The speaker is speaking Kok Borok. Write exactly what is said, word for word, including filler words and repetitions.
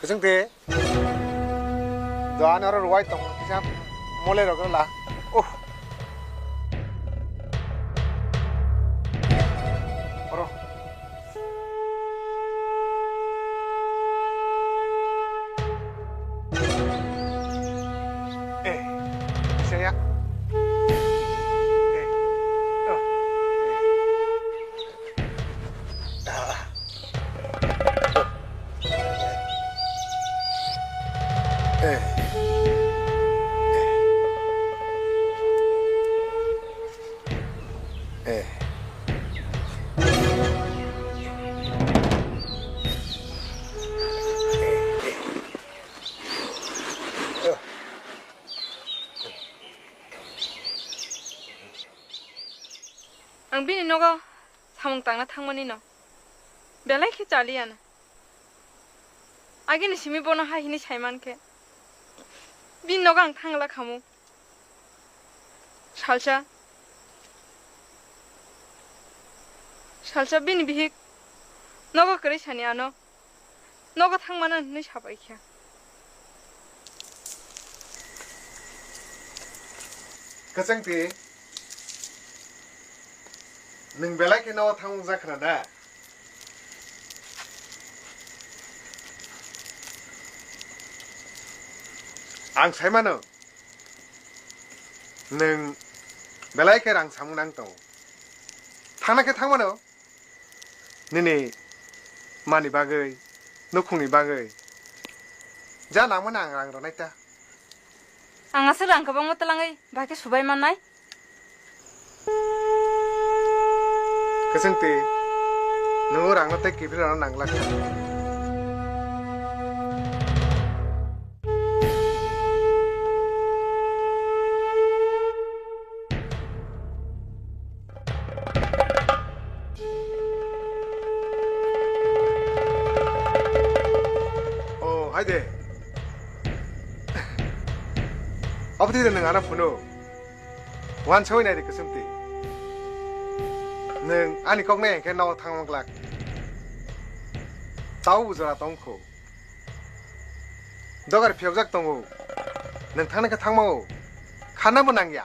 Kwchwng twi. Doan oro ruwai tong kisa mole rok la. Uh. Oro. Eh. Saya. Eh. Oh. Eh. Ang bini nogo samung tangna thangmani no belai khe chaliya na. Agini simi bono hai hini saiman khe bini nogo ang thangla khamu. Salsa, salsa bini bihik nogo kwrwi sani ano. Nogo thangmano hinwi sabai kha. Kwchwng twi, nwng belai khe nogo thangmung jak khna da? Ang sai mano, nwng belai khe rang samung nang tongo. Thangna khe thangmano. Nini mani bagwi, nukhungni bagwi. Ja nangmani ang rang rwnai ta. Ang aswk rang kwbangma twlangwi bahai khe subai mannai. Kwchwng twi, nwng o rangno tei kiphilrano nang glak kha. Oh, hai de. Abo twi de nwng ano phunu. Uansugwi nai di kwchwng twi. Nwng ani kok nai hwnkhe nogo thangma glak. Tau bo jora tong kho. Dogar phiyokjak tongo. Nwng thangna khe thangma o. Khanna bo nangya.